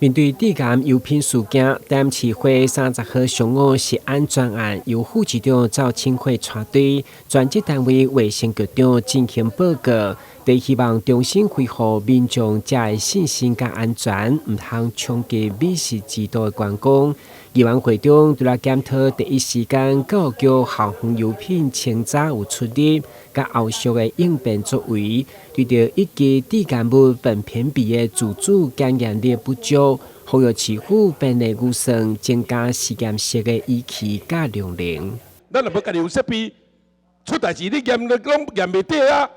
面對致癌油品事件，台南市會30號上午食安專案由副市長趙清慧帶隊，專責單位衛生局長進行報告，佇希望重新恢復民眾食的信心佮安全，毋通衝擊美食之都的觀光。議員會中除了檢討第一時間教育局校園油品清查有出入，佮後續的應變作為，對著一級致癌物苯偏芘的自主檢驗力不足，呼籲市府便利預算增加實驗室的儀器佮量能。咱若無家己有設備，出代誌你驗都攏驗袂著啊！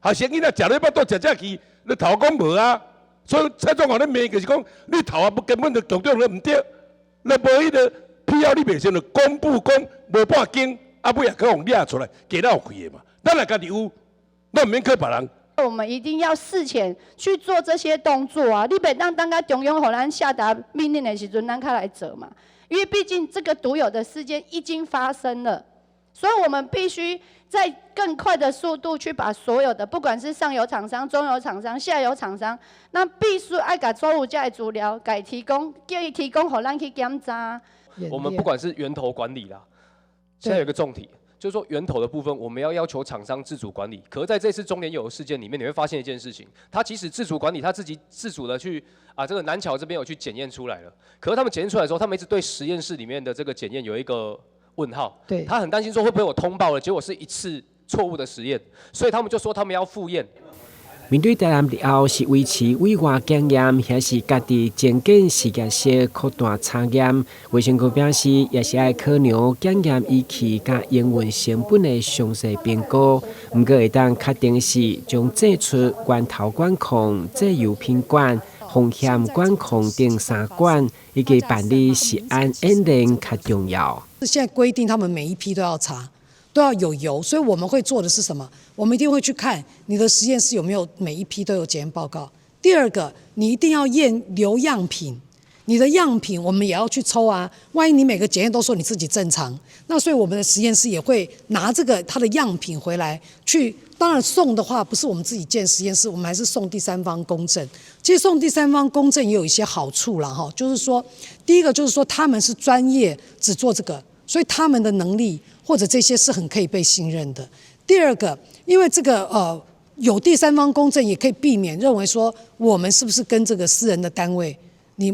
學生囡仔食咧腹肚食食去，你頭講無啊！所以蔡總統咧罵就是講，你頭啊不根本就局長咧毋對，你無彼個必要，你袂使就公布講無半間，啊尾也閣予掠出來，加了有氣的嘛。咱若家己有，咱毋免靠別人。我們一定要事前去做這些動作啊！你袂當等到中央予咱下達命令的時陣，咱才來做嘛。因為畢竟這個獨有的事件已經發生了，所以我們必須在更快的速度去把所有的，不管是上游廠商、中游廠商、下游廠商，那必須愛共所有這的資料，共提供，叫伊提供予咱去檢查。我們不管是源頭管理啦，現在有一個重點。就是說源頭的部分，我們要要求廠商自主管理。可是在這次中聯油事件裡面，你會發現一件事情，他即使自主管理，他自己自主的去啊，這個南僑這邊有去檢驗出來了。可是他們檢驗出來的時候，他們一直對實驗室裡面的這個檢驗有一個問號。他很擔心說會不會我通報了，結果是一次錯誤的實驗，所以他們就說他們要複驗。面對台南日後是維持委外檢驗，還是家己增建實驗室擴大查驗，衛生局表示，也是愛考量檢驗儀器佮營運成本的詳細評估。毋過會當確定是將祭出源頭管控、製油品管、風險管控等三管，以及辦理食安演練較重要。現在規定他們每一批都要查，都要有油，所以我們會做的是什麼？我們一定會去看你的實驗室有沒有每一批都有檢驗報告。第二個，你一定要驗留樣品，你的樣品我們也要去抽啊。萬一你每個檢驗都說你自己正常，那所以我們的實驗室也會拿這個它的樣品回來去。當然送的話，不是我們自己建實驗室，我們還是送第三方公證。其實送第三方公證也有一些好處啦，哈，就是說，第一個就是說他們是專業，只做這個。所以他們的能力或者這些是很可以被信任的。第二個，因為這個有第三方公證，也可以避免認為說我們是不是跟這個私人的單位，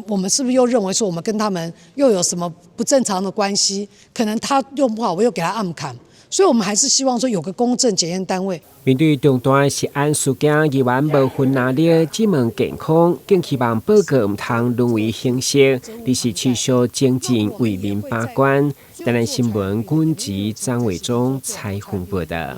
我們是不是又認為說我們跟他們又有什麼不正常的關係？可能他用不好，我又給他暗砍。所以我們還是希望說有個公證檢驗單位。面對重大食安事件，議員無分藍綠，質問健康，更希望報告毋通淪為形式，而是持續精進為民把關。台南新聞軍籍張偉忠採訪報道。